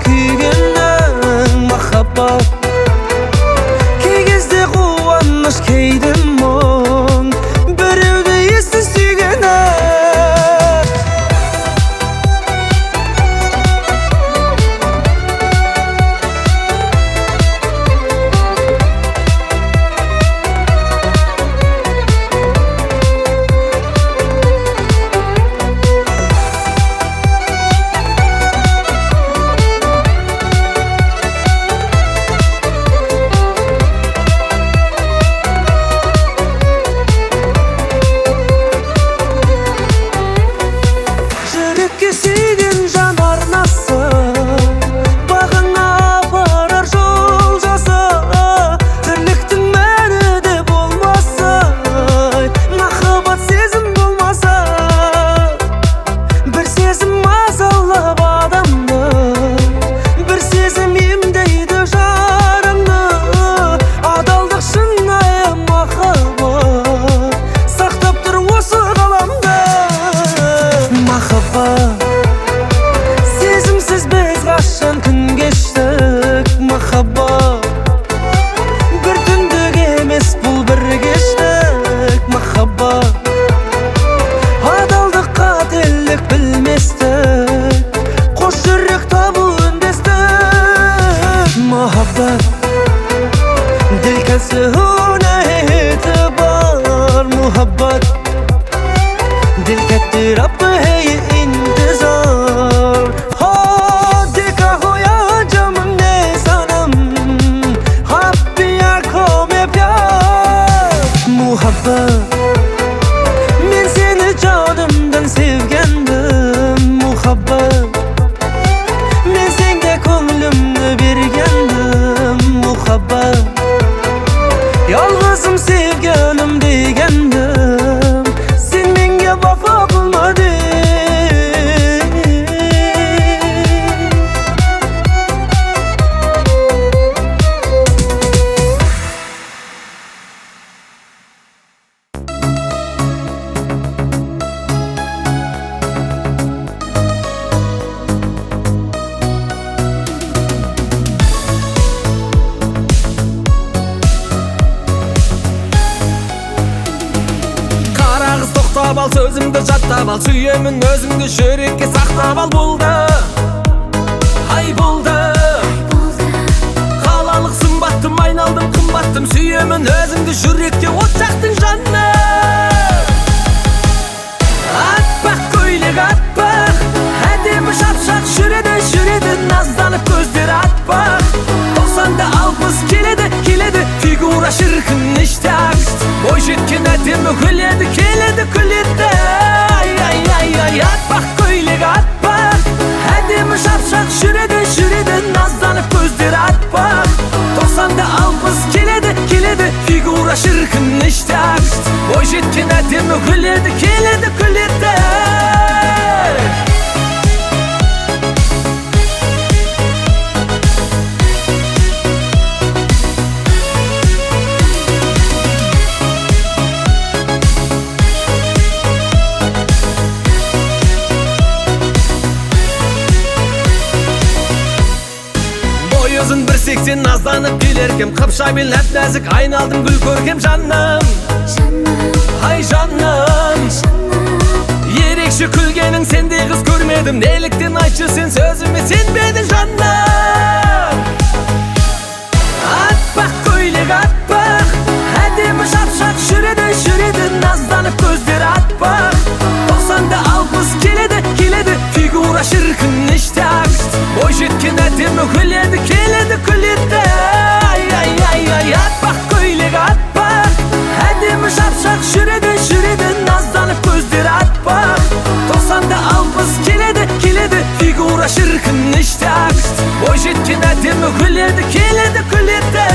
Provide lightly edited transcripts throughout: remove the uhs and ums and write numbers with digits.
күйгенің махаббат. Кей кезде қуаныш, кейде мұң, біреуді ессіз сүйгенің. Жүрекке сүйген жан арнасы, бағыңа апарар жол жасы, тірліктің мәні де болмаса, махаббат сезім болмаса. Бір сезім мазалап адамды, бір сезім емдейді жараңды. Адалдық шынайы махаббат сақтап тұр осы ғаламды. Махаббат сезімсіз біз қашан күн кештік. Махаббат бір түндік емес, бұл бір кештік. Махаббат адалдық қателік білместік, қос жүрек табу үндестік. Махаббат діл кәсі бар, мухаббат दिल का तेरा पे है ये इंतजार। हो देखा हो या जमने सनम, आपकी आंखों में प्यार। Muhabbet men seni canımdan sevgendim. Muhabbet men senga ko'nglimni bergandim. Muhabbet yolg'izim sevganim degandim, sen menga vafo qilmading. Тоқтап ал, сөзімді жаттап ал, сүйемін өзіңді жүрекке сақтап ал. Болды, ай болды, қалалық сымбаттым, айналдым қымбаттым, сүйемін өзіңді жүректе от жақтың жаным. Аппақ көйлек аппақ, әдемі шапшақ жүреді, жүреді назданып көздері аппақ. 90-60 келеді, келеді, фигура шіркін ништяк. Бой жеткен әдемі күледі, келеді, күледі. Ай, ай, ай, ай, аппақ көйлек аппақ, әдемі шапшақ жүреді, жүреді назданып көздері аппақ. 90-60 келеді, келеді, фигура шіркін ништяк. Бой жеткен әдемі күледі, келеді, күледі. Ұзын 1.80 назданып келеркем, қыпша бел нәп-нәзік, айналдым гүл көркем жаным. Ай жаным, ерекше күлгенің сендей қыз көрмедім, неліктен айтшы сен сөзіме сенбедің жаным. Аппақ көйлек аппақ, әдемі шапшақ жүреді, жүреді назданып көздері аппақ. 90-60 келеді, келеді, фигура шіркін ништяк. Бой жеткен әдемі күледі, келеді, күледі. Ай, ай, ай, ай, аппақ көйлек аппақ, әдемі шапшақ жүреді, жүреді назданып көздері аппақ. 90-60 келеді, келеді, фигура шіркін ништяк. Бой жеткен әдемі күледі, келеді, күледі.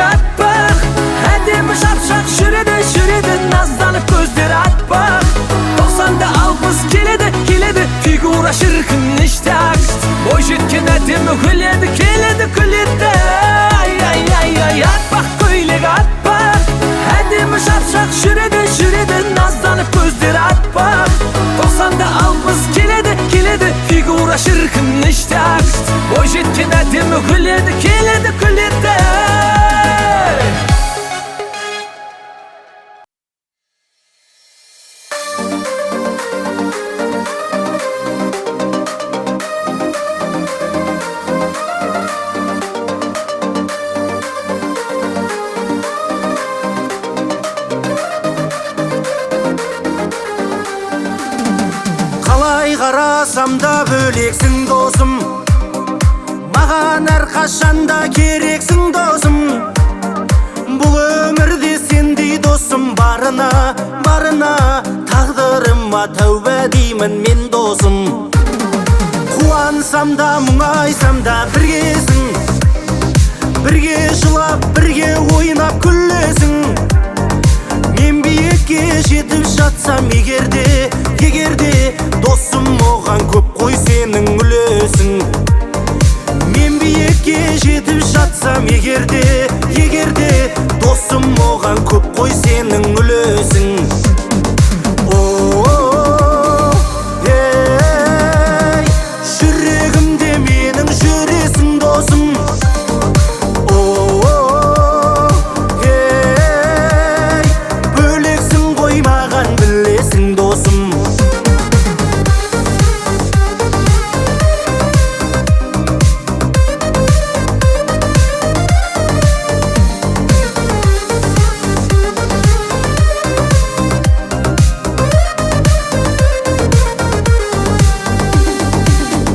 Аппақ, әдемі шапшақ жүреді, жүреді назданып көздері аппақ. Келеді, келеді, күледі. Қалай қарасам да бөлексің досым, маған әрқашанда керексің досым. Бұл өмірде сендей досым барына, барына тағдырыма тәуба деймін мен досым. Қуансам да мұңайсам да біргесің, бірге жылап, бірге ойнап күлесің. Мен биікке жетіп жатсам егерде, егерде досым оған көп қой сенің үлесің. Мен биікке жетіп жатсам егерде, егерде досым оған көп қой сенің үлесің. О, ей, жүрегімде менің жүресің досым. О, ей, бөлексің ғой маған білесің досым.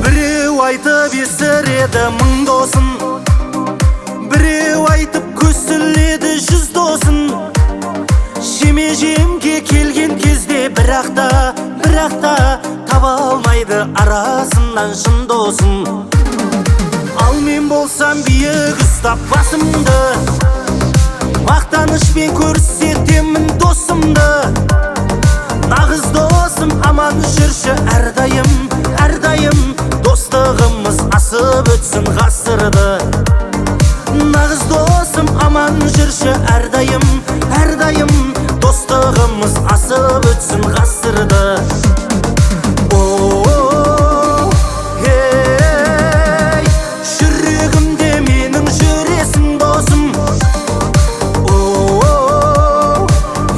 Біреу айтып есіреді мың досын, біреу айтып көсіледі жүз досын. Жеме-жемге келген кезде бірақ та, бірақ та таба алмайды арасынан шын досын. Ал мен болсам биік ұстап басымды, мақтанышпен көрсетемін досымды. Нағыз досым аман жүрші әрдайым, әрдайым, достығымыз асып өтсін ғасырды. Нағыз досым аман жүрші әрдайым, әрдайым, достығымыз асып өтсін ғасырды. О, ей, жүрегімде менің жүресің досым. О,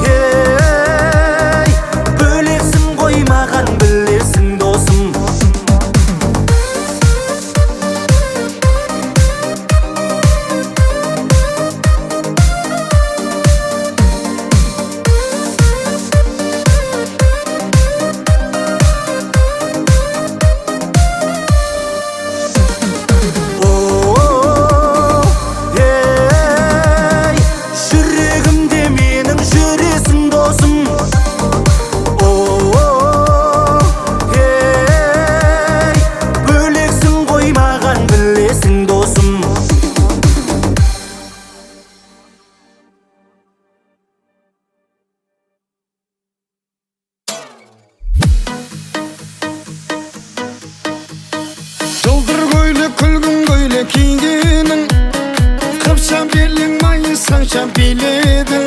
ей, бөлексің ғой маған білесің досым. О, ей, жүрегімде менің жүресің досым. О, ей, бөлексің ғой маған білесің досым. Жылтыр көйлек, күлгін көйлек кигенің, қыпша белің майысқанша биледің.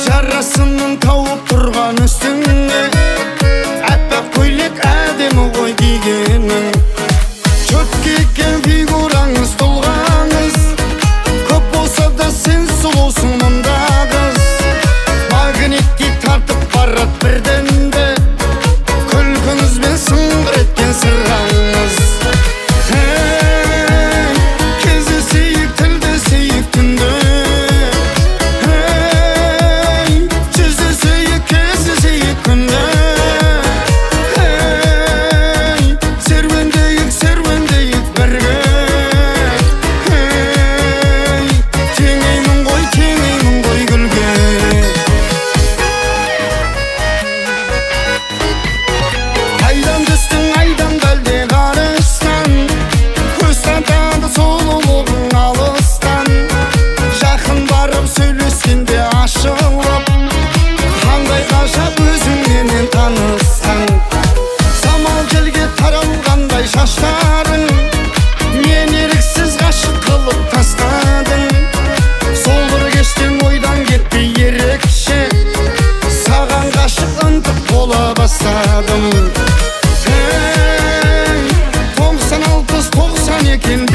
Жарасымын тауып тұрған үстіңе, аппақ көйлек әдемі ғой кигенің. Четкий екен фигураңыз, тұлғаңыз, көп болса да сен сұлусың мұнда қыз. Магниттей тартып барады бірден де, күлкіңізбен сыңғыр еткен сырғаңыз. Hey, кездесейік, тілдесейік түнде. Hey, жүздесейік, кездесейік күнде. Hey, серуендейік, серуендейік бірге. Hey, теңеймін ғой, теңеймін ғой гүлге. Айдан түстің, айдан әлде ғарыштан, көз тартады сұлулығың алыстан. Жақын барып сөйлескенде ашылып, қандай ғажап өзіңменен танысқан. Самал желге таралғандай шаштарың, мен еріксіз ғашық қылып тастадың. Сол бір кештен ойдан кетпей ерекше, саған ғашық ынтық бола бастадым. Ей, 96, 90 екен.